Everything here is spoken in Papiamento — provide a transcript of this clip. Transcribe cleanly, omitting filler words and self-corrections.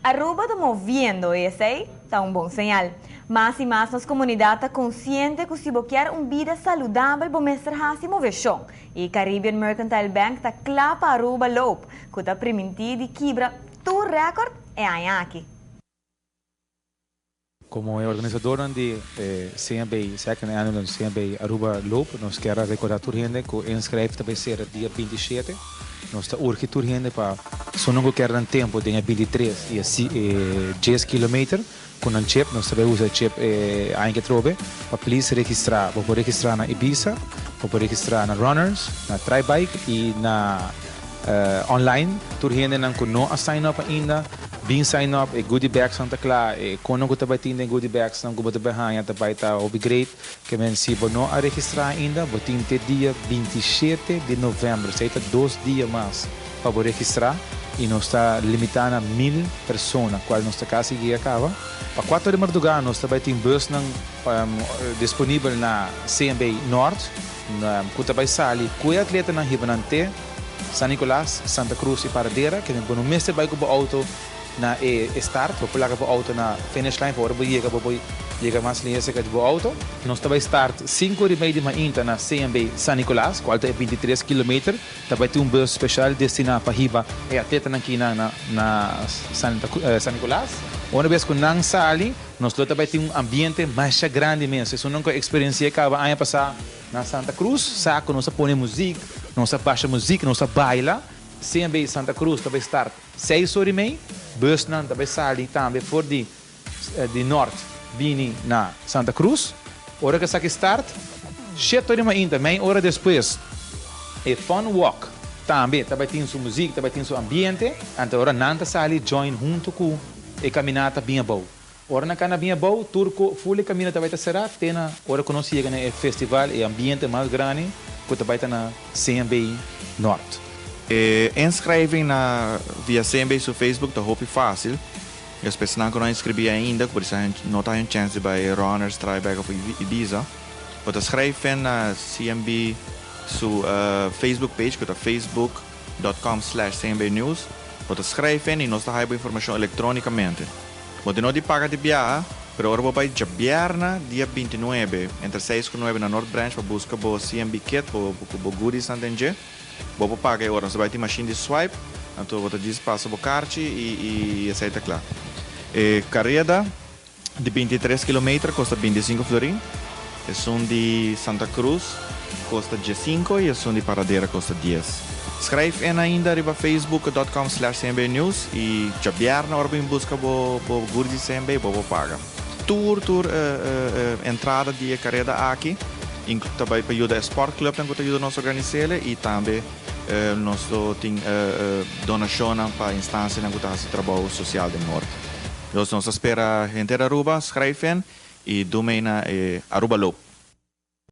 Aruba ta moviendo y esey ta un bon señal. Mas y mas nos comunidad ta consciente cu si bo kier un bida saludabel, bo mester haci movecion. Y Caribbean Mercantile Bank ta cla pa Aruba Loop, cu ta priminti di kibra tur record e aña aki. Como organisador di CMB Second Annual CMB Aruba Loop, nos kier recorda tur hende cu inschrijf tambe ta dia 27. Nos ta urgi tur hende pa esunnan cu kier tempo di 23 y 10 kilometer cu un chip, nos tambe usa chip ainda trobe, pa please registra, bo por registra na Ibisa, bo por registra na Runners, na Tribike y na online. Tur hendenan cu no a sign up ainda, bin sign up, e goodie bags ta cla, e cos cu tambe tin goodie bags nan cu bo tambe haya tambe ta hopi great. Kiermen si bo no a registra ainda, bo tin te dia 27 di november, esey ta 2 dia mas pa registra y nos ta limita na 1000 persona, cual nos ta casi a caba. Pa 4 di marduga, nos tambe tin bus nan, disponibel na CMB Noord, cu tambe sali cu atletanan hiba nan te San Nicolas, Santa Cruz y Paradera, cu no mester bay cu auto na e start, bo por laga e auto na finish line, pa ora bo yega, bo yega mas liher cu e auto. Nos tambe start 5:30 di mainta na CMB San Nicolas, cual ta 23 kilometer. Tambe tin un bus special destina pa hiba e atletanan aki na San Nicolas. Un biaha cu nan sali, nos tambe tin un ambiente mas grandi mes. Esunnan cu a experiencia caba aña pasa na Santa Cruz, sa cu nos a pone musica, nos a basha musica, nos a baila. CMB Santa Cruz tambe start 6:30, bus nan tambe sali tambe for di Noord, bini na Santa Cruz. Ora cu esaki start, 7:00 di mainta, mei ora despues, e fun walk tambe, tambe tin su musica, tambe tin su ambiente. Anto ora nan ta sali join hunto cu e caminata bin abou. Ora nan cana bin abou, tur full caminda tambe ta sera, te na ora cu nos yega na festival e ambiente mas grandi cu tambe ta na CMB Noord. E inschrijving via CMB su Facebook ta hopi facil. E personanan cu no a inscribi ainda, por esey no tin chance di Runners, Tribike of Ibiza. Bo ta schrijf in na CMB su Facebook page, cu ta facebook.com/cmbnews. Bo ta schrijf in y nos ta haya informacion electronicamente. Bo no tin di paga di biaha, pero ora bo bay diabierna dia 29, entre 6 y 9 na North Branch, pa busca bo CMB kit, bo goodies nan den dje. Bo por paga ora, bo tin machine di swipe, anto bo ta djis pasa bo kaartje y esey ta cla. E careda di 23 kilometer costa 25 florin. Esun di Santa Cruz costa 15 y esun di Paradera costa 10. Schrijf in ainda riba facebook.com/cmbnews y diabierna ora bin busca bo goodies CMB, bo por paga. Tur entrada di careda aki tambe pa yuda Sport Club cu ta yuda nos organisa y tambe nos tin donacion pa instancia cu ta haci trabou social di Noord. Nos ta spera hende Aruba, schrijf in y doe mee na Aruba Loop.